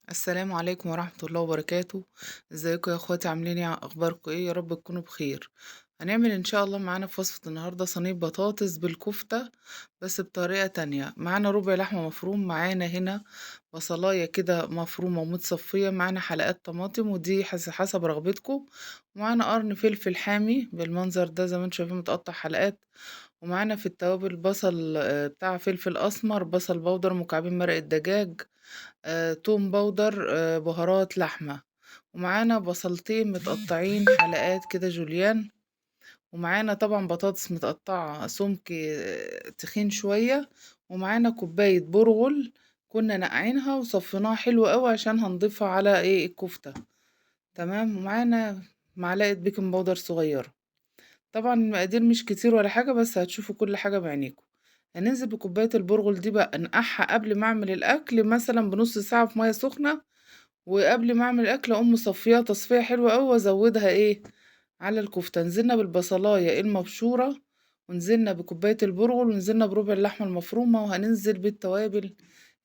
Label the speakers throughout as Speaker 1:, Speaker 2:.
Speaker 1: السلام عليكم ورحمة الله وبركاته. ازيكم يا اخواتي؟ عاملين ايه؟ اخباركم ايه؟ يا رب تكونوا بخير. هنعمل ان شاء الله معانا في وصفة النهاردة صينية بطاطس بالكفتة بس بطريقة تانية. معانا ربع لحمة مفروم، معانا هنا بصلاية كده مفرومة ومتصفية، معانا حلقات طماطم ودي حسب رغبتكم، ومعانا قرن فلفل حامي بالمنظر ده زي ما انتم شايفين متقطع حلقات، ومعانا في التوابل بصل، بتاع فلفل اسمر، بصل بودر، مكعبين مرق الدجاج، توم بودر، بهارات لحمة، ومعانا بصلتين متقطعين حلقات كده جوليان، ومعانا طبعا بطاطس متقطعة سمك، تخين شوية، ومعانا كوباية برغل كنا نقعينها وصفيناها حلو قوي عشان هنضيفها على الكفتة، تمام. ومعانا معلقة بيكنج باودر صغيرة. طبعا المقادير مش كتير ولا حاجة، بس هتشوفوا كل حاجة بعينيكم. هننزل بكوباية البرغل دي بقى انقعها قبل ما اعمل الاكل مثلا بنص ساعة في مية سخنة، وقبل ما اعمل الاكل اقوم مصفيها تصفية حلوة قوي وازودها على الكفتة. نزلنا بالبصلاية المبشورة، ونزلنا بكوباية البرغل، ونزلنا بربع اللحمة المفرومة، وهننزل بالتوابل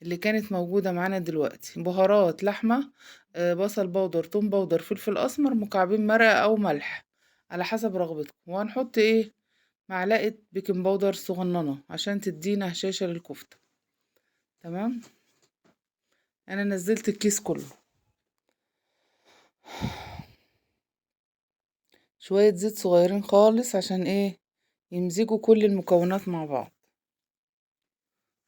Speaker 1: اللي كانت موجودة معانا دلوقتي: بهارات لحمة، بصل بودر، توم بودر، فلفل اسمر، مكعبين مرقة او ملح على حسب رغبتكم، وهنحط معلقة بيكنج باودر صغننة عشان تدينا هشاشة للكفتة، تمام. انا نزلت الكيس كله. شوية زيت صغيرين خالص عشان يمزجوا كل المكونات مع بعض.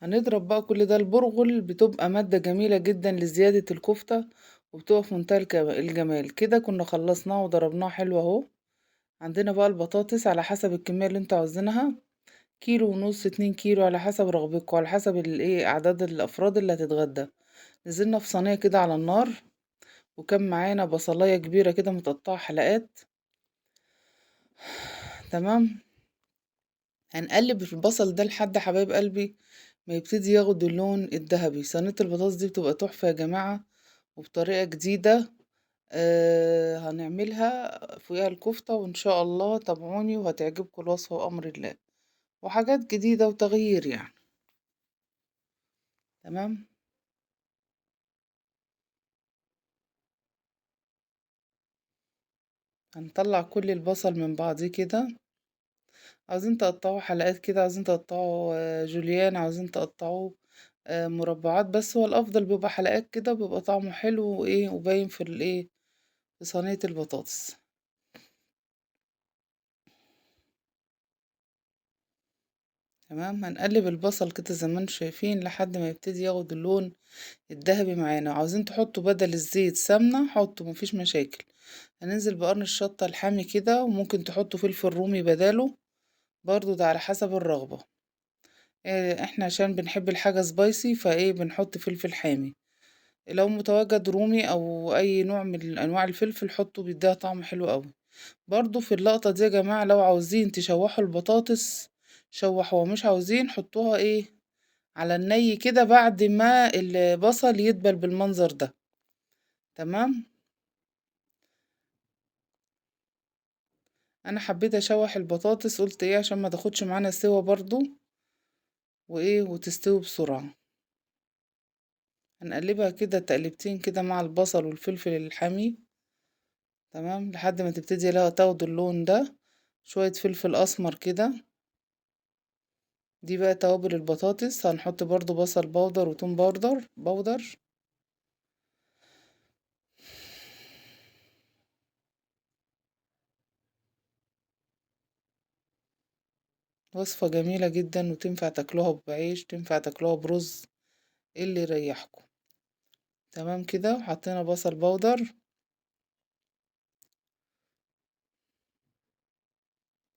Speaker 1: هنضرب بقى كل ده. البرغل بتبقى مادة جميلة جدا لزيادة الكفتة، وبتبقى في منتهى الجمال. كده كنا خلصناه وضربناه حلو اهو. عندنا بقى البطاطس على حسب الكمية اللي انتوا عاوزينها، كيلو ونص، 2 كيلو على حسب رغبتكم، على حسب اعداد الافراد اللي هتتغدى. نزلنا في صينية كده على النار، وكان معانا بصلاية كبيرة كده متقطعة حلقات، تمام. هنقلب البصل ده لحد حبايب قلبي ما يبتدي ياخد اللون الذهبي. صينية البطاطس دي بتبقى تحفة يا جماعة، وبطريقة جديدة، هنعملها فوقيها الكفتة، وإن شاء الله تابعوني وهتعجبكم الوصفة بأمر الله، وحاجات جديدة وتغيير. تمام. هنطلع كل البصل من بعضيه كده. عاوزين تقطعوه حلقات كده، عاوزين تقطعوه، جوليان، عاوزين تقطعوه، مربعات، بس هو الافضل بيبقى حلقات كده، بيبقى طعمه حلو وباين في صينية البطاطس. تمام. هنقلب البصل كده زي ما انتم شايفين لحد ما يبتدي ياخد اللون الذهبي معانا. عاوزين تحطوا بدل الزيت سمنة حطوا، مفيش مشاكل. هننزل بقرن الشطة الحامي كده، وممكن تحطوا فلفل رومي بداله برضو، ده على حسب الرغبة. احنا عشان بنحب الحاجة سبايسي فايه بنحط فلفل حامي. لو متواجد رومي او اي نوع من انواع الفلفل حطه، بيديها طعم حلو قوي. برضو في اللقطة دي يا جماعة لو عاوزين تشوحوا البطاطس شوحوها، مش عاوزين حطوها على الني كده بعد ما البصل يدبل بالمنظر ده، تمام. انا حبيت اشوح البطاطس، قلت عشان ما تاخدش معانا سوا برضو وتستوي بسرعة. هنقلبها كده تقلبتين كده مع البصل والفلفل الحامي، تمام، لحد ما تبتدي لها تاخد اللون ده. شوية فلفل اسمر كده. دي بقى توابل البطاطس. هنحط برضو بصل بودر وتوم بودر. وصفة جميلة جدا، وتنفع تاكلوها بعيش، تنفع تاكلوها برز، ايه اللي يريحكم. تمام كده. وحطينا بصل بودر.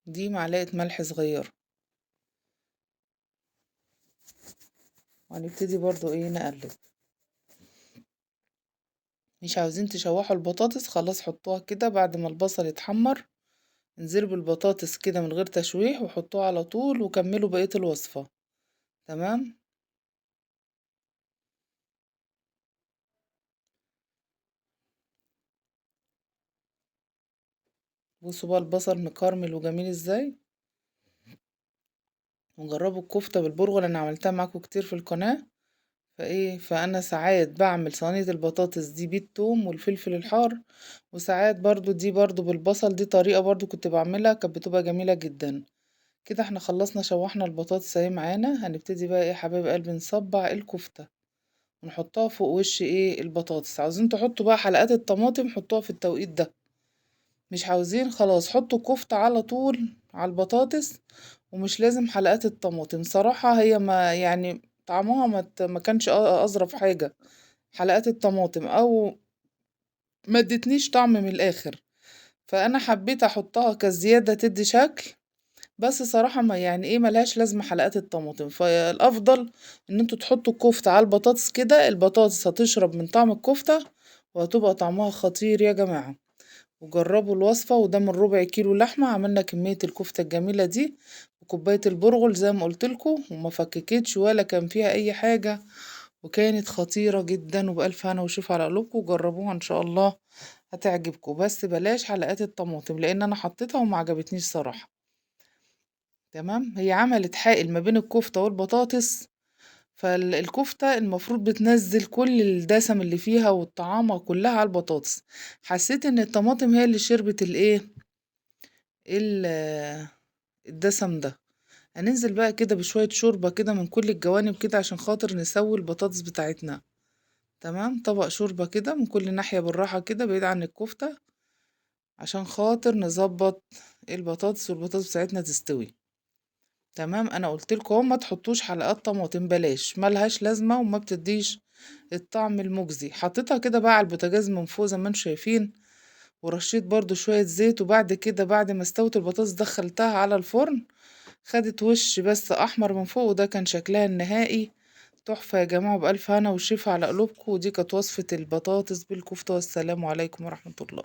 Speaker 1: دي معلقة ملح صغيرة. وهنبتدي برضو نقلب. مش عاوزين تشوحوا البطاطس خلاص حطوها كده بعد ما البصل يتحمر. انزلوا بالبطاطس كده من غير تشويح وحطوها على طول، وكملوا بقية الوصفة، تمام. بصوا بقى البصل مكرمل وجميل ازاي. وجربوا الكفتة بالبرغل، انا عملتها معاكم كتير في القناة، فأنا ساعات بعمل صينية البطاطس دي بالثوم والفلفل الحار، وساعات برضو دي برضو بالبصل، دي طريقة برضو كنت بعملها كانت بتبقى جميلة جدا. كده احنا خلصنا شوحنا البطاطس اهي معانا. هنبتدي بقى ايه يا حبايب قلبي، نصبع الكفتة ونحطها فوق وش ايه البطاطس. عاوزين تحطوا بقى حلقات الطماطم حطوها في التوقيت ده، مش عاوزين خلاص حطوا الكفتة على طول على البطاطس، ومش لازم حلقات الطماطم. صراحة هي ما يعني طعمها ما كانش أظرف حاجة حلقات الطماطم، أو ما ادتنيش طعم من الآخر، فأنا حبيت أحطها كزيادة تدي شكل، بس صراحة ما يعني ايه ملهاش لازمة حلقات الطماطم. فالأفضل ان انتوا تحطوا الكفتة على البطاطس كده، البطاطس هتشرب من طعم الكفتة وهتبقى طعمها خطير يا جماعة. وجربوا الوصفة. وده من ربع كيلو لحمة عملنا كمية الكفتة الجميلة دي، وكوباية البرغل زي ما قلتلكوا، وما فككتش ولا كان فيها اي حاجة، وكانت خطيرة جدا. وبألف هنا وشفا على قلوبكم، وجربوها ان شاء الله هتعجبكم. بس بلاش حلقات الطماطم لان انا حطيتها وما عجبتنيش صراحة. تمام، هي عملت حائل ما بين الكفتة والبطاطس، فالكفتة المفروض بتنزل كل الدسم اللي فيها والطعامة كلها على البطاطس. حسيت ان الطماطم هي اللي شربت الايه الدسم ده. هننزل بقى كده بشوية شوربة كده من كل الجوانب كده عشان خاطر نسوي البطاطس بتاعتنا. تمام، طبق شوربة كده من كل ناحية بالراحة كده بعيد عن الكفتة عشان خاطر نظبط البطاطس والبطاطس بتاعتنا تستوي. تمام، انا قلت لكم ما تحطوش حلقات طماطم، بلاش، ملهاش لازمه وما بتديش الطعم المجزي. حطيتها كده بقى على البوتاجاز من فوق زي ما انتم شايفين، ورشيت برضو شويه زيت، وبعد كده بعد ما استوت البطاطس دخلتها على الفرن، خدت وش بس احمر من فوق، وده كان شكلها النهائي. تحفه يا جماعه، بالف هنا وشفا على قلوبكم. ودي كانت وصفه البطاطس بالكفته، والسلام عليكم ورحمه الله.